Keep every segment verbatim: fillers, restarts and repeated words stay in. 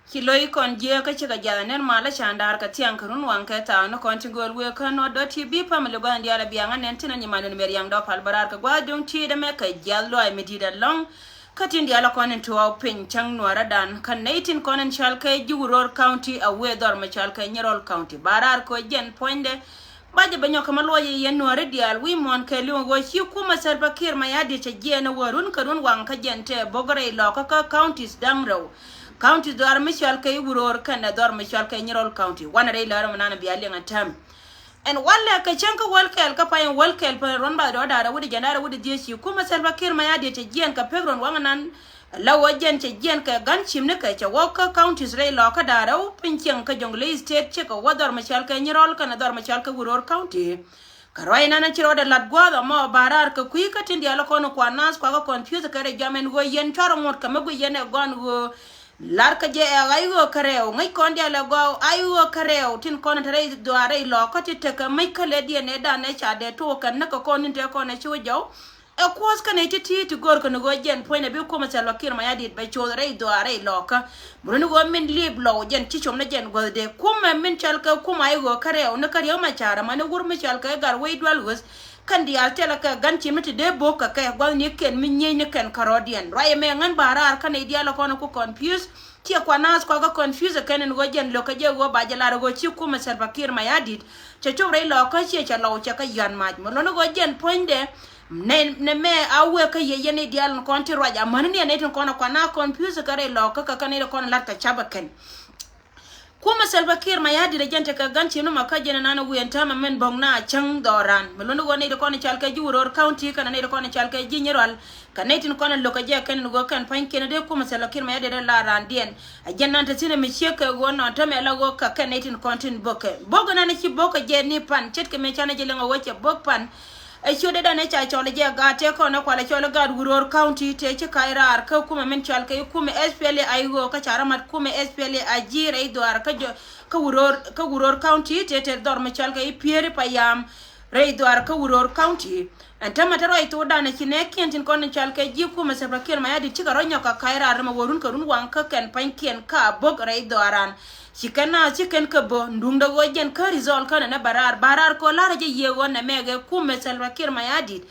Ci lo̱c kɔn jiääk kä cikɛ jiath ɛ ner mal ɛ ca̱a̱n da̱a̱r kɛ thiaŋ kɛ run waŋ kɛ thaak ni kɔn ti gööl wëë kä Nuɔ̱t dɔ̱t ti bi pamili gua̱n diaal ɛ biaŋ ɛ nɛn tin ɛ nyiman dun mɛ riaŋ dɔ̱ pal bä raar kɛ gua̱a̱th duŋ ti̱i̱t ɛmɛ kɛ jiath luaac mi di̱i̱t ɛlɔ̱ŋ. Kä tin diaal ɛ kɔn in tuɔɔk piny cäŋ nuɔɔrädan kä nɛy tin kɔn in cɔal kɛ ji̱ Wuror County a wëë dhɔr mi cɔal kɛ Nyirol County ba raar kɛ ɣöö jɛn puɔ̱nydɛ. Ba jɛ bɛ nyɔk kɛ ma luɔc yɛ yɛn nuɔɔri diaal wi̱i̱ muɔ̱ɔ̱n kɛ li̱w ɣöö ci kumɛ Salva Kiir Mayardit cɛ jiɛɛn ɛ wä run kɛ run waŋ kä jɛn tɛ bo̱k rɛy lɔkä kä counties da̱ŋ rɛw. Counties dhɔr mi cɔal kɛ i̱ Wuror kɛnɛ dhɔr mi cɔal kɛ Nyirol County wanɛ rɛy lɔrɛ mi nan bia liŋ a tɛm. Ɛn walɛ kɛ cäŋ kä wäl kɛɛl kä pay ɛn wäl kɛɛl pɛn ruɔ̱n bath dɔ̱ɔ̱r da̱rɛ wut jɛn da̱rɛ wut dhiec ci kumɛ Salva Kiir Mayardit cɛ jiɛɛn kɛ pek ruɔ̱n waŋ nan. La wä jɛn cɛ jiɛn kɛ gan cim ni kɛ cɛ wä kä counties rɛy lɔkä da̱rɛ wä piny cieŋ kä Jonglei State cikɛ wä dhɔr mi cɔal kɛ Nyirol kɛnɛ dhɔr mi cɔal kɛ Wuror County. Kɛ ruac nan ci rɔɔdɛ lat gua̱a̱th ɛmɔ ba raar kɛ kui̱ kä tin diaal kɔn kuan naath kuakä confuse kɛ rɛy jɔam ɛn ɣöö yɛn cuarɛ ŋot kɛ mi guic yɛn ɛ gɔn ɣöö lar kɛ jɛ ɛ ɣa̱c ɣöö kɛ rɛw ŋäc kɔn diaal ɛ gɔw ɣa̱c ɣöö kɛ rɛw tin kɔn te rɛy dhuaar rɛy lɔkä ti tekɛ mäc kä lɛ diɛn ɛ dan ɛ ca dee tuɔɔk kɛn näk kɛ kɔn tin te kɔn ɛ ci wä jɔw. Ɛ kuɔth kɛnɛ ti ti ti go̱o̱r kɛn ɣöö jɛn puɔ̱nydɛ bi kumɛ Salva Kiir Mayardit bɛ coth rɛy dhuaar rɛy lɔkä. Muruni ɣöö min liip lɔw jɛn ci com ni jɛn guäthdɛ kumɛ min cɔal kɛ kumɛ ay ɣöö kä rɛw ni kä riäk ma ca̱r ɛmɛ ni wur mi cɔal kɛ gar wec dual ɣöth. Kɛn diaal thilɛ kɛ gan ci mi ti dee bo̱o̱k kɛ kɛ gua̱thnikiɛn mi nyiecnikɛn kärɔ̱diɛn ruac ɛmɛ ŋän ba raar kä nɛy diaal ɛ kɔn ɛ ku confuse. Ciɛ kua naath kɔakä confuse kɛn ɛn ɣöö jɛn lo̱k kɛ jɛ ɣöö ba jɛ lar ɛ ɣöö ci kumɛ Salva Kiir Mayardit. Cɛ cop rɛy lɔkä ciɛ cɛ lɔw cɛ kä yɔ̱a̱n mac mi luɔ̱n ɣöö jɛn puɔ̱nydɛ. Nɛ nɛ mɛ a wee kä yɛ yɛn i̱ diaal in kɔn ti ruac amäni ni ɛn i̱ tin kɔn a kua na confuse kä rɛy lɔkä kä kɛn i̱ kɔn lat kɛ cap ɛ kɛn. Kumɛ Salva Kiir Mayardit ɛ jɛn tekɛ gan ci numɛ kä jɛn ɛnan ɛ wee ɛn täämɛ min bo̱ŋ na cäŋ dhɔran mi luɔ̱n ɣöö nɛy ti kɔn i̱ cal kɛ ji̱ Wuror County kɛnɛ nɛy ti kɔn i̱ cal kɛ ji̱ Nyirol. Kɛ nɛy tin kɔn ɛ lo̱k kɛ jɛ kɛn in ɣöö kɛn pa̱nykiɛn dee kumɛ Salva Kiir Mayardit ɛ la raandiɛn. Ɛ jɛn nan te thi̱n ɛ mi ciek kɛ ɣöö nɔn tämɛ la ɣöö kɛ kɛn nɛy tin kɔn tin bo̱kɛ bo̱k ɛnan ɛ ci bo̱k kɛ jɛ ni pan ce̱tkɛ mi canɛ jɛ liŋ ɛ ɣöö cɛ bo̱k pan. Ɛ ciötdɛ dan ɛ ca cɔl ɛ jɛ gaat tëë kɔn ɛ kual ɛ cɔl ɛ gaat Wuror County tëë ci ka̱c raar kä kumɛ min cɔal kɛ i̱ kumɛ S P L A I ɣöö kä ca rɔ mat kumɛ S P L A I ji̱ rɛy dhuaar kä jɔ kä Wuror kä Wuror County tëë tëë dhɔr mi cɔal kɛ i̱ Pieri Payam. Rɛy dhuaar kä Wuror County. Ɛn tämɛ te ruac thokdan ɛ ci nɛɛkiɛn tin kɔn in cɔal kɛ ji̱ kumɛ Salva Kiir Mayardit cikɛ rɔ nyɔk kɛ ka̱c raar rimɛ wä run kɛ run waŋ kä kɛn pa̱nykiɛn kä a bo̱k rɛy dhuaaran. Ci kɛn naath ci kɛn kɛ bo̱ nduŋdɛ ɣöö jɛn kä result känɛ nɛ bɛ raar ba raar kɛ ɣöö la̱rä jɛ yiëë ɣöö nɛ mɛɛkɛ kumɛ Salva Kiir Mayardit.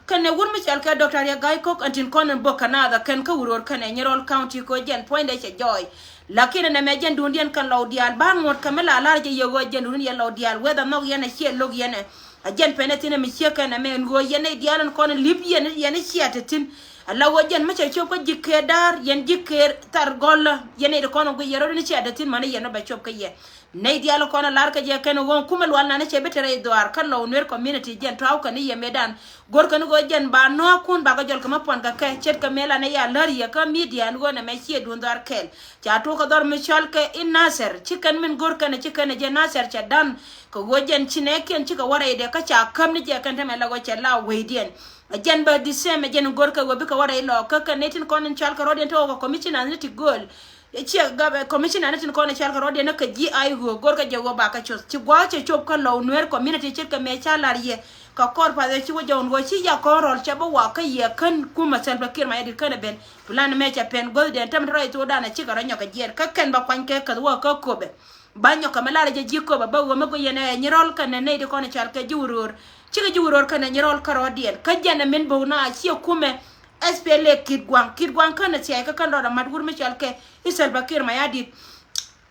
Kɛnɛ wur mi cɔal kɛ Doctor Riek Gai Kok ɛn tin kɔn in bo̱k kɛ naath ɛ kɛn kä Wuror kɛnɛ Nyirol County kɛ ɣöö jɛn puɔ̱nydɛ cɛ jɔɔc. Lakin ɛn ɛmɛ jɛn duundiɛn kɛn lɔw diaal ba ŋuɔ̱t kɛ mi la la̱rä jɛ yiëë ɣöö jɛn duundɛ yɛn lɔw diaal whether nhɔk yɛn ɛ ciɛ lo̱k yɛn ɛ. A jɛn pɛnɛ thi̱n ɛmɛ ciek kɛn ɛmɛ ɛn ɣöö yɛn nɛy diaal ɛn kɔn li̱p yɛn yɛn cia te thi̱n. Ala ɣöö jɛn mi cɛ cop kä ji̱ ker da̱a̱r, yɛn ji̱ ker thar gɔlä, yɛn nɛy ti kɔn ɛ guic yɛ rɔ̱dun cɛ dee thi̱n mani yɛn rɔ bɛ cop kä yɛ. Nɛy diaal kɔn ɛ lar kä jɛ kɛn ɣöö kumɛ lual nanɛ cɛ bi te rɛy dhuaar kä Lɔw Nuer community, jɛn tɔ̱a̱w kɛn i̱ yɛ mëëdan. Go̱r kɛn ɣöö jɛn ba nɔ̱a̱kun bakɛ jɔl kɛ mi puɔn kɛ kɛ ce̱tkɛ mëë lanɛ ya lär yɛ kä media ɛn ɣöö nɛmɛ ciɛ duun dhɔr kɛɛl. Ca tuɔɔk kɛ dhɔr mi cɔal kɛ i̱ Nasir, ci kɛn min go̱r kɛn ɛ, ci kɛn ɛ jɛ Nasir cɛ da̱n. Kɛ ɣöö jɛn ci nɛɛkiɛn cikɛ wä rɛydɛ kä ca käm ni jɛ kɛn tɛmɛ la ɣöö cɛ la wecdiɛn. Ɛ jɛn bä the same, ɛ jɛn go̱r kɛ ɣöö bikɛ wä rɛy Lɔw kä kɛn nɛy tin kɔn in cɔal kɛ rɔ̱diɛn te ɣöö kɛ commissioner ni ti gööl. Ɛ ciɛ gab, ɛ, commissioner ni tin kɔn in cɔal kɛ rɔ̱diɛn ni kɛ ji̱ IO, go̱r kɛ jɛ ɣöö bakɛ coth. Ci gua̱a̱th cɛ cop kä Lɔw Nuer community ce̱tkɛ mëë ca lar yɛ. Kɛ kɔr path ɛ ci wä jɔwni ɣöö ci ya kɔn rɔl cɛ bä wa kä yɛ kän kumɛ Salva Kiir Mayardit kän ɛ ben. Plan mɛ cɛ pɛn guäthdiɛn tɛm te rɔy thokdan ɛ cikɛ rɔ nyɔk kɛ jiɛɛr. Kä kɛn bä kuany kɛ käth wä kä köpɛ. Ba nyɔk kɛ mi lar jɛ ji̱ köpɛ bä ɣöö mi guiyɛn ɛ Nyirɔl kɛnɛ nɛy ti kɔn cɔal kɛ ji̱ Wuror. Cikɛ ji̱ Wuror kɛnɛ Nyirɔl kärɔɔdiɛn. Kä jɛn ɛ min bo̱o̱k na a ciɛ kumɛ S P L A Kitgwang. Kitgwang känɛ thia̱a̱c kä kän rɔɔdɛ mat wur mi cɔal kɛ i̱ Salva Kiir Mayardit.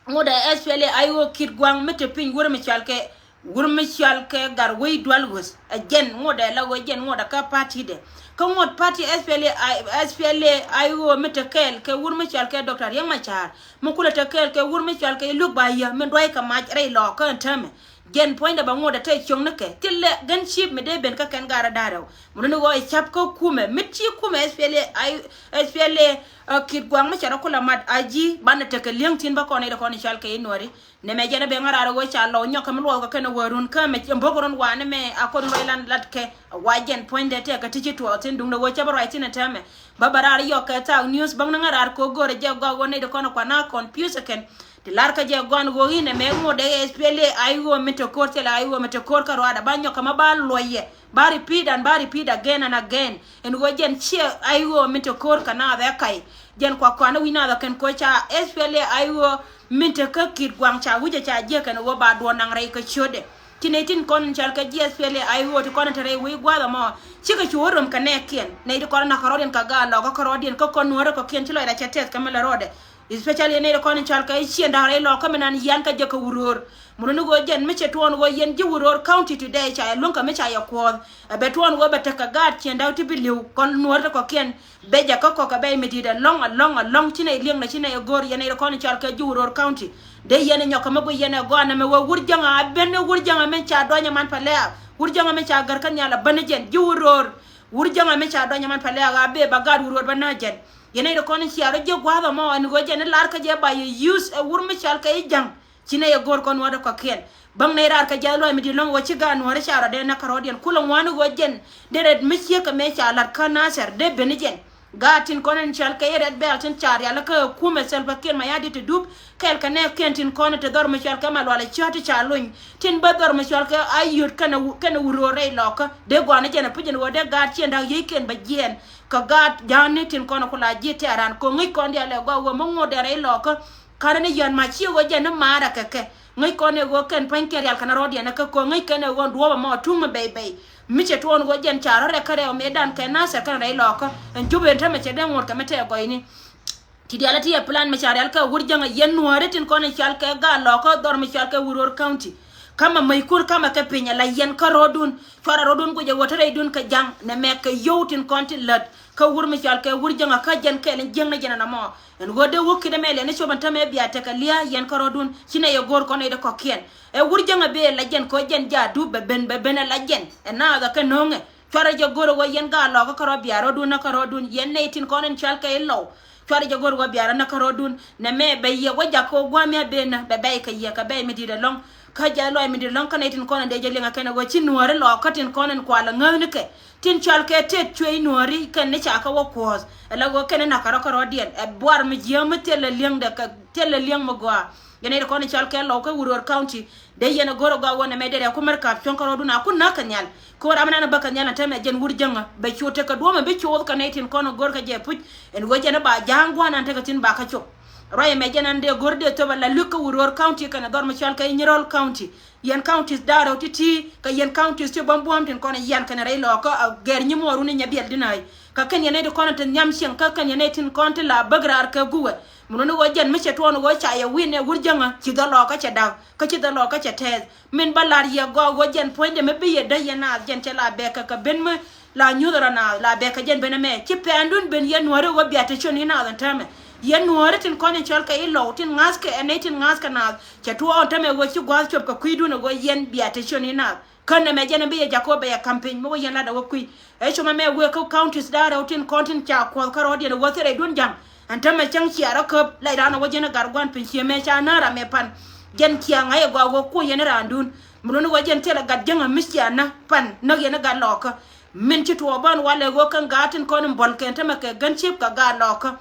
Ŋot ɛ S P L A IO Kitgwang mi te piny wur mi cɔal kɛ, wur mi cɔal kɛ Gatwec Dual Ɣöth. Ɛ jɛn ŋot ɛ la ɣöö jɛn ŋot ɛ kä party dɛ. Kä ŋot party S P L A, S P L A IO mi te kɛɛl kɛ wur mi cɔal kɛ Doctor Riek Machar. Mi kulɛ te kɛɛl kɛ wur mi cɔal kɛ Luke Bayɛ mi duay kɛ mac rɛy Lɔw kä ɛn täämɛ. Jɛn puɔ̱nydɛ bɛ ŋot ɛ te cio̱ŋ ni kɛ thilɛ gɛn ciëp mi dee ben kä kɛn gaat rɛw da̱ŋ rɛw. Mi runi ɣɔɔ ɛ ca̱p kä kumɛ mi ci kumɛ S P L A, S P L A, ɛ, Kitgwang mi cɛ rɔ kulɛ mat a ji̱ banɛ tekɛ li̱eŋ thi̱n bä kɔn i̱ dee kɔn i̱ cɔal kɛ i̱ Nuääri. Nɛmɛ jɛn ɛ ben ŋa̱raar ɣöö ca Lɔw nyɔk kɛ mi luɔk kɛ kɛn ɛ wäärun kä mɛ bo̱k run wanɛ mɛ a kɔn luɔc lan lat kɛ. Wa jɛn puɔ̱nydɛ tɛkɛ ti ci tuɔɔk thi̱n duundɛ ɣöö cä bä ruac thi̱n ɛ täämɛ. Bä bä raar yɔk kɛ thaak news bäŋ ni ŋa̱raar kɛ ɣöö go̱o̱rɛ jɛ gɔaa ɣöö nɛy ti kɔn ɛ kuan a confuse ɛ kɛn. Ti lar kä jɛ gɔn ɣöö inɛ mɛ ŋot ɛ S P L A IO mi te ko̱r thilɛ IO mi te ko̱r kä ruaadɛ ba nyɔk kɛ ma ba luɔyɛ. Ba repeat and ba repeat again and again. Ɛn ɣöö jɛn ciɛ IO mi te ko̱r kɛ naath ɛ kac. Jɛn kua kuanä wi̱c naath ɛ kɛn ko̱ ca S P L A IO mi te kä Kitgwang ca wi̱cɛ ca jiäk kɛn ɣöö ba duɔ̱ɔ̱r naŋ rɛy kɛ ciötdɛ. Ci nɛy tin kɔn in cɔal kɛ ji̱ S P L A IO ti kɔn in te rɛy wec gua̱a̱th ɛmɔ. Cikɛ cu wä röm kɛ nɛɛkiɛn. Nɛy ti kɔn in nakä rɔɔdiɛn kɛ gaat Lɔw kä kärɔɔdiɛn kä kɔn Nuäärä kɔ̱kiɛn ci lɔcdɛ cɛ tɛth kɛ mi lɛ rɔɔdɛ. Especially nɛy ti kɔn in cɔal kɛ i̱ Ciɛŋ Da̱k rɛy Lɔw kä mi nan yian kä jɛ kɛ Wuror. Mi runi ɣöö jɛn mi cɛ tuɔɔn ɣöö yɛn ji̱ Wuror County today ca yɛ luäŋ kɛ mi ca yɛ kuɔth. Ɛ bɛ tuɔɔn ɣöö bɛ tekɛ gaat Ciɛŋ Da̱k ti bi li̱w kɔn Nuäärä kɔ̱kiɛn. Bɛ jɛ kä kɔk kɛ bɛy mi di̱i̱t ɛlɔ̱ŋ, ɛlɔ̱ŋ, ɛlɔ̱ŋ. Ci nɛy li̱eŋ nɛ ci nɛy ɛ go̱o̱r yɛn nɛy ti kɔn in cɔal kɛ ji̱ Wuror County. Dee yɛn ɛ nyɔk kɛ mi guic yɛn ɛ gɔaa nɛmɛ ɣöö wur jäŋä a ben ni wur jäŋä min ca dɔ̱nyɛ man pɛ lɛ̈ɛ̈k. Wur jäŋä min ca gär kä nhial a ben ni jɛn ji̱ Wuror. Wur jäŋä min ca dɔ̱nyɛ man pɛ lɛ̈ɛ̈k a bee ba gaat Wuror bä nä jɛn. Yɛn nɛy ti kɔn in cia rɔ jiäk gua̱a̱th ɛmɔ ɛn ɣöö jɛn in lar kä jɛ ba yɛ use ɛ wur mi cɔal kɛ i̱ jäŋ. Ci nɛy ɛ go̱o̱r kɔn Nuäärä kɔ̱kiɛn. Bäŋ nɛy raar kɛ jiath lɔaac mi di̱i̱t ɛlɔ̱ŋ ɣöö ci gaat Nuäärä ca rɔɔdɛ näk kärɔɔdiɛn. Kulɛ ŋuani ɣöö jɛn dee rɛt mi ciek kɛ mëë ca la̱t kä Nasir dee ben ni jɛn. Gaat tin kɔn in cɔal kɛ i̱ Red Belt tin ca rial kä kumɛ Salva Kiir Mayardit ti dup. Kɛɛl kɛ nɛɛkiɛn tin kɔn in te dhɔr mi cɔal kɛ Malual Aciɔt ti ca lony. Tin bä dhɔr mi cɔal kɛ Ayod kɛnɛ Wu-, kɛnɛ Wuror rɛy Lɔw kä. Dee gɔaa ni jɛn ɛ puc ɛn ɣöö dee gaat Ciɛŋ Da̱k yiëëkiɛn bɛ jiɛɛn. Kɛ gaat ja̱a̱ŋni tin kɔn in ku la ji̱ tɛ̈ran kɛ ŋäc kɔn diaal ɛ gɔaa ɣöö mi ŋot dee rɛy Lɔw kä. Ka̱n ni yɔ̱a̱n mac cië ɣöö jɛn ni maarä kɛ kɛ. Ŋäc kɔn ɛ ɣöö kɛn pua̱nykiɛn rial kɛn rɔ̱diɛn ɛ kä kɔn ŋäc kɛn ɛ ɣöö duɔ̱ɔ̱p ɛmɔ tuŋ mi bɛy bɛy. Mi cɛ tuɔɔn ɣöö jɛn ca rɔ̱ rɛk kä rɛw mëëdan kɛ Nasir kɛn rɛy Lɔw kä. Ɛn jup ɛn täämɛ cɛ dee ŋot kɛ mi tɛɛ gɔyni. Ti diaal ti ɛ plan mi ca rial kɛ wur jäŋä yɛn Nuääri tin kɔn in cɔal kɛ gaat Lɔw kä dhɔr mi cɔal kɛ Wuror County. Kamɛ mäckun kamɛ kɛ piny ala yɛn kä rɔ̱dun. Cuarɛ rɔ̱dun guicɛ ɣöö te rɛydun kɛ ja̱ŋ nɛ mɛk kɛ yio̱w tin kɔn ti lät. Kä wur mi cɔal kɛ wur jäŋä kä jɛn kɛɛl in jiäŋ ni jɛn ɛn ɛmɔ. Ɛn ɣöö dee wä ki̱t ɛmɛ lɛn ni cop ɛn täämɛ bia tekɛ lia̱a̱ yɛn kä rɔ̱dun. Ci nɛy ɛ go̱o̱r kɔn nɛy ti kɔ̱kiɛn. Ɛ wur jäŋä bee la jɛn kɛ ɣöö jɛn ja̱a̱du bɛ ben, bɛ ben ɛ la jɛn. Ɛ naath ɛ kɛ no̱o̱ŋɛ. Cuarɛ jɛ go̱o̱r ɛ ɣöö yɛn gaat Lɔw kä kärɔ̱ bia rɔ̱dun näk kärɔ̱dun. Yɛn nɛy tin kɔn in cɔal kɛ i̱ Lɔw. Cuarɛ jɛ go̱r ɣöö bia rɔ näk kärɔ̱dun. Nɛmɛ bɛ yɛ wä jak kɛ ɣöö gua̱a̱th mi a ben nä bɛ bɛy kɛ yɛ kɛ bɛy mi di̱i̱t ɛlɔ̱ŋ. Kä jɛ lɔaac mi di̱i̱t ɛlɔ̱ŋ kä nɛy tin kɔn in dee jɛ liŋ ɛ kɛn ɛ ɣöö ci Nuääri Lɔw kä tin kɔn in kualɛ ŋäthnikɛ. Tin cɔal kɛ Tet Cuey Nuääri kɛn ni ca kɛ wä kuɔ̱ɔ̱th. Ɛ la ɣöö kɛn ni na̱k kärɔ̱ kärɔ̱diɛn. Ɛ buar mi jiääm mi thilɛ li̱eŋdɛ kɛ thilɛ li̱eŋ mi gɔaa. Yɛn nɛy ti kɔn in cɔal kɛ Lɔw kä Wuror County. Dee yɛn ɛ go̱r ɛ gɔaa ɣöö nɛmɛ derɛ ku mɛr ka̱p cuɔ̱ŋ kärɔ̱dun a ku na̱k kɛ nhial. Kɛ ɣöö ram mi nan ɛ bä kɛ nhial ɛn täämɛ jɛn wur jäŋä bɛ cu tekɛ duɔ̱ɔ̱mɛ bi coth kɛ nɛy tin kɔn ɛ go̱r kɛ jɛ puc. Ɛn ɣöö jɛn ɛ ba ja̱a̱ŋ gua̱a̱th nan tekɛ thi̱n ba kä cop. Ruac ɛmɛ jɛn ɛn dee go̱r dee thöp ɛ la luek kä Wuror County kɛnɛ dhɔr mi cɔal kɛ Nyirol County. Yɛn counties da̱ŋ rɛw ti̱ti̱ kɛ yɛn counties ti buɔ̱m buɔ̱m tin kɔn ɛ yian kɛnɛ rɛy Lɔw kä a gɛr nyimuɔɔrun inyɛ biɛl di̱n a̱a̱c. Kä kɛn yɛn nɛy ti kɔn ɛ te nhiam cieŋ kä kɛn yɛn nɛy tin kɔn ti la bäk raar kɛ guwɛ. Mun ni ɣöö jɛn mi cɛ tuɔɔn ɣöö ca yɛ wi̱n ɛ wur jäŋä ci dhɔl Lɔw kä cɛ da̱k. Kä ci dhɔl Lɔw kä cɛ tɛɛth. Min bä la̱r yɛ gɔaa ɣöö jɛn puɔ̱nydɛ mi bi yɛ däc yɛ naath jɛn cɛ la bɛɛkɛ kɛ ben mi La nyuth rɔ naath la bɛk kɛ jɛn ben ɛmɛ ci pɛndun ben yɛn nuɔri ɣöö bia te ciöt ni naath ɛn täämɛ. Yɛn nuɔri tin kɔn in cɔl kɛ i̱ lɔw tin ŋa̱thkɛ ɛn nɛy tin ŋa̱thkɛ naath cɛ tuɔɔk ɛn täämɛ ɣöö ci gua̱a̱th cop kɛ kui̱dun ɛ ɣöö yɛn bia te ciöt ni naath. Kä nɛmɛ jɛn bi yɛ jakä bɛ yɛ ka̱m piny mi wä yɛn lat ɛ wä kui̱. Ɛ coma mɛ wëë kä counties da̱a̱ rɛw tin kɔn tin ca kuɔth kä rɔ̱diɛn ɛ wä thil rɛydun ja̱ŋ. Ɛn täämɛ cäŋ cia rɔ käp lɛy raan ɛ wä jɛn ɛ gat gua̱n piny ciëmɛ ca nä ram ɛ pan. Jɛn cia ŋa̱c ɛ gɔaa wä kuɔ yɛn ɛ raandun. Mi luni wä jɛn thilɛ gat jäŋ ɛ mi cia nä pan näk yɛn ɛ gat lɔɔkä. Min ci tuɔɔk bän walɛ ɣöö kɛn gaat tin kɔn in bɔl kɛn tämɛ kɛ gän ciep kɛ gaat lɔɔkä.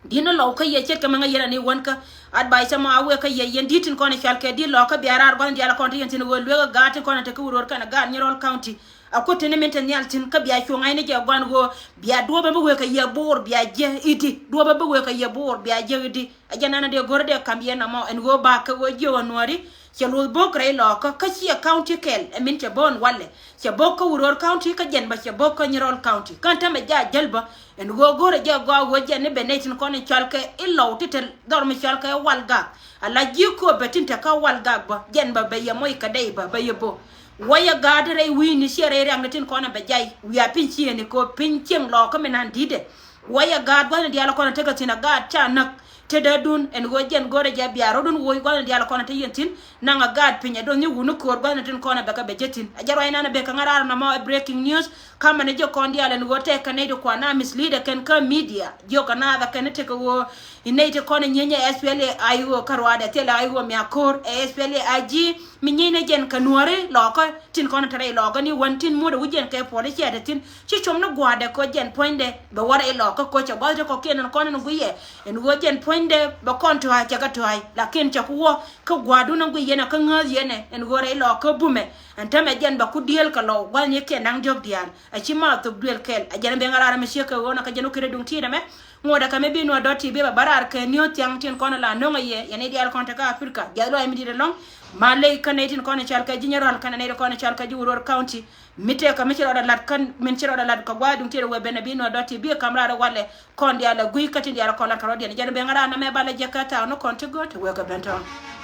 Di̱t ni lɔw kä yɛ ce̱tkɛ mɛ ŋäc yɛn ani wän kä. Advice mɔ a wëë kä yɛ yɛn di̱t tin kɔn in cɔal kɛ di̱t lɔɔkä bia raar gua̱n diaal kɔn ti yɛn thin ɣöö lueekä gaat tin kɔn in te kä wut ro̱o̱r kɛn gaat Nyirɔl County. A kuäär tini min te nhial thi̱n kä bia cuɔ̱ŋ ŋa̱cni jɛ gua̱n ɣöö bia duɔ̱ɔ̱p ɛn bi wëë kɛ yɛ bo̱o̱r bia jiɛ i̱di, duɔ̱ɔ̱p ɛn bi wëë kɛ yɛ bo̱o̱r bia jiɛ i̱di. A jɛn ɛn a dee go̱r a dee ka̱m yɛn ɛmɔ ɛn ɣöö ba kɛ ɣöö jiök ɛn nuääri. Cɛ luth bo̱o̱k rɛy lɔɔkä kä ciɛ county kɛl ɛ min cɛ bo̱o̱n walɛ. Cɛ bo̱o̱k kä wut ro̱o̱r county kä jɛn bä cɛ bo̱o̱k kä Nyirɔl County kä ɛn täämɛ jaa jäl bä. Ɛn ɣöö go̱r a jɛ gɔaa ɣöö jɛn ni bɛ nɛy tin kɔn in cɔal kɛ i̱ lɔw ti te dhɔr mi cɔal kɛ wal gak. A la ji̱ kööp bɛ tin te kä wal gak bä jɛn bä bɛ yɛ moc kɛ dɛy bä bɛ yɛ bo̱o̱k. Wä yɛ gaat rɛy wi̱i̱ni ciɛ rɛy riaŋni tin kɔn in bɛ jay wiaa piny ciëëni kɛ ɣöö piny cieŋ lɔɔkä mi na̱n di̱tdɛ. Wä yɛ gaat gua̱thni diaal kɔn tekɛ thi̱n a gaat ca näk. Tetdädun ɛn ɣöö jɛn go̱rɛ jɛ bia rɔ̱dun woc gua̱thni diaal kɔn te yɛn thi̱n. Naŋ a gaat piny ɛ do̱n ni wuni köör gua̱thni tin kɔn ɛ bɛ kɛ bɛ jɛ thi̱n. A jɛ ruac nan ɛ bek kɛ ŋa̱ raar nɔmɔ ɛ breaking news. Ka̱mɛ ni jɛ kɔn diaal ɛn ɣöö tɛk kɛ nɛy ti kuan a mislead ɛ kɛn kä media jiök kɛ naath ɛ kɛn ni tekɛ ɣöö. Inɛy ti kɔn ɛ nyieny ɛ S P L A I O kä ruaadɛ thilɛ I O mi a ko̱r ɛ S P L A I G. Mi nyieny ni jɛn kɛ nuääri lɔɔkä. Tin kɔn te rɛy lɔɔkä ni wän tin muɔ̱t ɛ wi̱c jɛn kɛ puɔl i̱ ciɛ te thi̱n ci com ni gua̱a̱dɛ kɔ jɛn puɔ̱nydɛ bɛ wä rɛy lɔɔkä kɔ cɛ gua̱th te kɔkiɛn ɛn kɔn ɛn guiyɛ. Ɛn ɣöö jɛn puɔ̱nydɛ bɛ kɔn tɔ̱a̱c cɛ kɛ tɔ̱a̱c lakin cɛ ku wä kä gua̱a̱dun ɛn guiyɛn ɛ kä ŋääth yɛn ɛ ɛn ɣöö rɛy lɔɔkä bumɛ. Ɛn täämɛ jɛn bɛ ku dieel kɛ lɔw gua̱th ni kiɛ naŋ diɔ̱k diaal a ci ma thop duël kɛl a jɛn ben ŋa̱ raar ɛmɛ ciek kɛ ɣöö na kä jɛn wä kɛ rɛ duŋ ti̱i̱t ɛmɛ. Ŋuɔ̱t ɛ kɛ mi bi nuɔ̱t dɔ̱t ti bi bɛ bä raar kɛ niöth thiaŋ tin kɔn la no̱ŋ ɛ yɛ yɛn i̱ diaal kɔn te kä Africa jiath lɔac mi di̱t ɛlɔ̱ŋ. Ma ley kä nɛy tin kɔn i̱ cɔal kɛ ji̱ Nyirɔl kɛnɛ nɛy tin kɔn i̱ cɔal kɛ ji̱ wut ro̱o̱r county. Mi tëëkä mi ci rɔɔdɛ la̱t kä min ci rɔɔdɛ la̱t kɛ gua̱a̱th duŋ tiɛɛr wee ben ɛ bi nuɔ̱t dɔ̱t ti bi ka̱m raar ɛ walɛ. Kɔn diaal ɛ gui̱c kä tin diaal ɛ kɔn la̱t kɛ rɔ̱diɛn jɛn ben ŋa̱ raar nɔmɛ balɛ jɛ kä thaak ni kɔn ti göt wee kɛ ben tɔ̱ɔ̱ŋ.